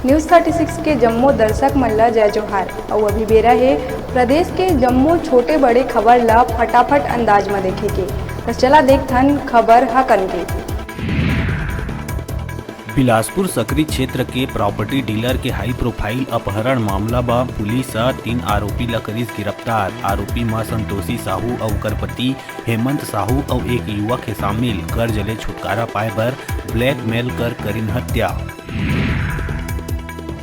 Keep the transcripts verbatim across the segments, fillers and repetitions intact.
News thirty six के जम्मो दर्शक मन ल जय जोहार। अउ अभी बेरा हे प्रदेश के जम्मो छोटे बड़े खबर ल फटाफट अंदाज म देखे के। त चला देखथन खबर हकन के। बिलासपुर सकरी क्षेत्र के प्रॉपर्टी डीलर के हाई प्रोफाइल अपहरण मामला म पुलिस ह तीन आरोपी ल करिस गिरफ्तार। आरोपी म संतोषी साहू अउ ओकर पति हेमंत साहू अउ एक युवक हे शामिल। कर्ज ले छुटकारा पाए बर ब्लैकमेल कर करिन हत्या।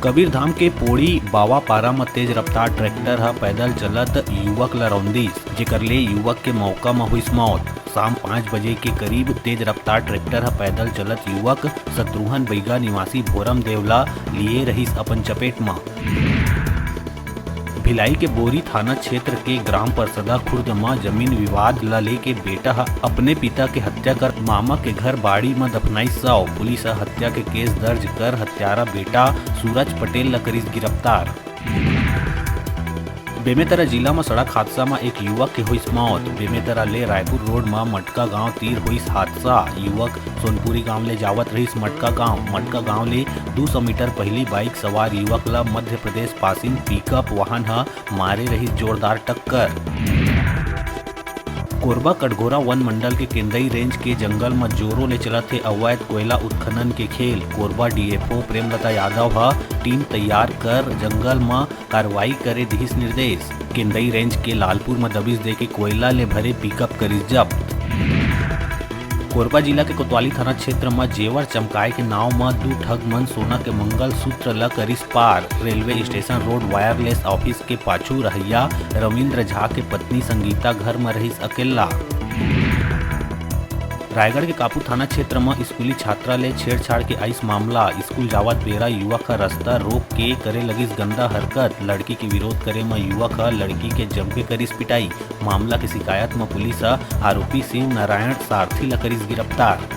कबीरधाम के पोड़ी बावापारा म तेज रफ्तार ट्रैक्टर ह पैदल चलत युवक ल रौंदिस, जेकर ले युवक के मौका म होइस मौत। शाम पाँच बजे के करीब तेज रफ्तार ट्रैक्टर ह पैदल चलत युवक शत्रुघ्न बैगा निवासी भोरम देव ल लिए रहिस अपन चपेट म। भिलाई के बोरी थाना क्षेत्र के ग्राम परसदा खुर्द म जमीन विवाद ल लेके बेटा ह अपने पिता के हत्या कर मामा के घर बाड़ी म दफनाइस शव। पुलिस ह हत्या के केस दर्ज कर हत्यारा बेटा सूरज पटेल ल करिस गिरफ्तार। बेमेतरा जिला म सड़क हादसा म एक युवक के होइस मौत। बेमेतरा ले रायपुर रोड म मटका गांव तीर होइस हादसा। युवक सोनपुरी गांव ले जावत रहिस मटका गांव। मटका गांव ले दू सौ मीटर पहिली बाइक सवार युवक ल मध्य प्रदेश पासिंग पिकअप वाहन ह मारे रहिस जोरदार टक्कर। कोरबा कटघोरा वन मंडल के केंदई रेंज के जंगल म जोरों ले चलत हे अवैध कोयला उत्खनन के खेल। कोरबा डीएफओ प्रेमलता यादव ह टीम तैयार कर जंगल म कार्रवाई करे दिहिस निर्देश। केंदई रेंज के लालपुर म दबिश देके कोयला ले भरे पिकअप करिस जब्त। कोरबा जिला के कोतवाली थाना क्षेत्र म जेवर चमकाए के नाव म दू ठग मन सोना के मंगलसूत्र ल करिस पार। Railway station road wireless office के पाछू रहइया रविंद्र झा के पत्नी संगीता घर म रहिस अकेल्ला। रायगढ़ के कापू थाना क्षेत्र म स्कूली छात्रा ले छेड़छाड़ के आइस मामला। स्कूल जावत बेरा युवक ह रस्ता रोक के करे लगिस गंदा हरकत। लड़की के विरोध करे म युवक ह लड़की के जमके करिस पिटाई। मामला के शिकायत म पुलिस ह आरोपी शिव नारायण सारथी ल करिस गिरफ्तार।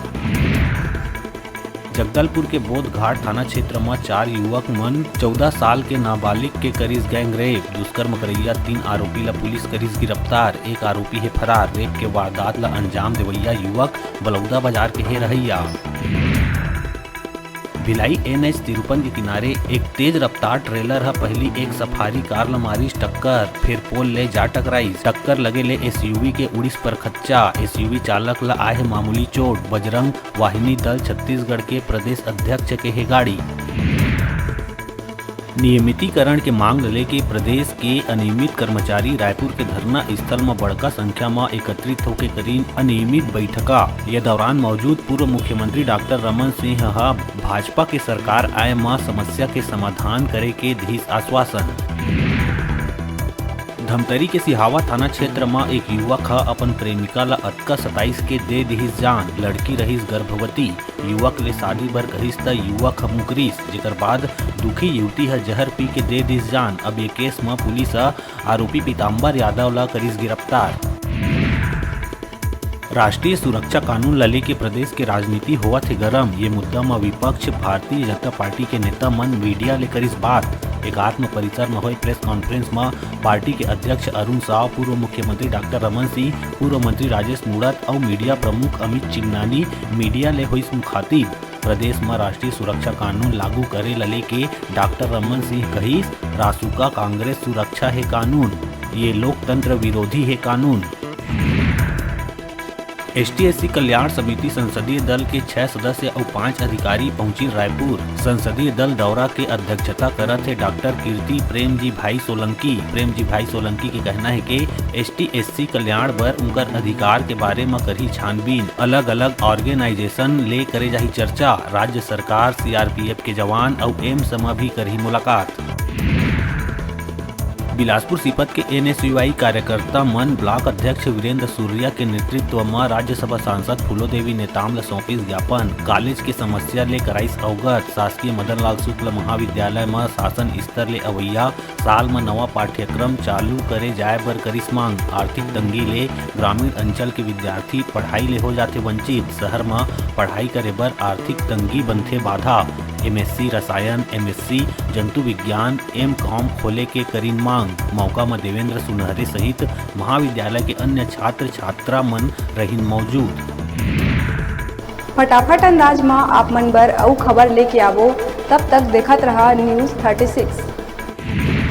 जगदलपुर के बोधघाट थाना क्षेत्र म चार युवक मन चौदह साल के नाबालिग के करिस गैंग रेप। दुष्कर्म करइया तीन आरोपी ल पुलिस करिस गिरफ्तार। एक आरोपी हे फरार। रेप के वारदात ल अंजाम देवइया युवक बलौदा बाजार के हे रहइया। भिलाई एनएच तिरपन के किनारे एक तेज रफ्तार ट्रेलर ह पहिली एक सफारी कार ल मारिस टक्कर, फेर पोल ले जा टकराइस। टक्कर लगे ले एसयूवी के उड़िस परखच्चा। एसयूवी चालक ल आए हे मामूली चोट। बजरंग वाहिनी दल छत्तीसगढ़ के प्रदेश अध्यक्ष के हे गाड़ी। नियमितीकरण के मांग ल लेके प्रदेश के अनियमित कर्मचारी रायपुर के धरना स्थल म बड़का संख्या म एकत्रित होके करीन अनियमित बैठका। ये दौरान मौजूद पूर्व मुख्यमंत्री डॉक्टर रमन सिंह ह भाजपा के सरकार आए म समस्या के समाधान करे के दिहिस आश्वासन। धमतरी के सिहावा थाना क्षेत्र म एक युवक ह अपन प्रेमिका ल अतका सताइस के दे दिहिस जान। लड़की रहिस गर्भवती। युवक ले शादी बर कहिस त युवक ह मुकरिस, जेकर बाद दुखी युवती ह जहर पी के दे दिस जान। अब ये केस म पुलिस ह आरोपी पीताम्बर यादव ल करिस गिरफ्तार। राष्ट्रीय सुरक्षा कानून ल लेके प्रदेश के राजनीति होवत हे गरम। ये मुद्दा म विपक्ष भारतीय जनता पार्टी के नेता मन मीडिया ले करिस बात। एकात्म परिसर म होए प्रेस कॉन्फ्रेंस म पार्टी के अध्यक्ष अरुण साव, पूर्व मुख्यमंत्री डॉक्टर रमन सिंह, पूर्व मंत्री राजेश मूणत अउ मीडिया प्रमुख अमित चिमनानी मीडिया ले होइस मुखातिब। प्रदेश म राष्ट्रीय सुरक्षा कानून लागू करे ल लेके डॉक्टर रमन सिंह कहिस, रासुका कांग्रेस सुरक्षा हे कानून, ये लोकतंत्र विरोधी हे कानून। एसटी एससी कल्याण समिति संसदीय दल के छह सदस्य अउ पांच अधिकारी पहुंचिन रायपुर। संसदीय दल दौरा के अध्यक्षता करत हे डॉक्टर कीर्ति प्रेम जी भाई सोलंकी। प्रेम जी भाई सोलंकी के कहना हे कि एसटी एससी कल्याण बर उनकर अधिकार के बारे म करही छानबीन। अलग-अलग ऑर्गेनाइजेशन ले करे जाही चर्चा। राज्य सरकार, सीआरपीएफ के जवान अउ एम्स म भी करही मुलाकात। बिलासपुर सीपत के एनएसयूआई कार्यकर्ता मन ब्लॉक अध्यक्ष वीरेंद्र सूर्या के नेतृत्व म राज्यसभा सांसद फूलो देवी नेताम ल सौंपिस ज्ञापन। कॉलेज के समस्या ले कराइस अवगत। शासकीय मदन लाल शुक्ल महाविद्यालय म शासन स्तर ले अवइया साल म नवा पाठ्यक्रम चालू करे जाय बर करिस मांग। आर्थिक तंगी ले ग्रामीण अंचल के विद्यार्थी पढ़ाई ले हो जाथे वंचित। शहर म पढ़ाई करे बर आर्थिक तंगी बनथे बाधा। एमएससी रसायन, एमएससी जंतु विज्ञान, एम कॉम खोले के करिन मांग। मौका म देवेंद्र सुनहरे सहित महाविद्यालय के अन्य छात्र छात्रा मन रहिन मौजूद। फटाफट अंदाज म आप मन बर अउ खबर लेके आवो तब तक देखत रहा News Thirty Six।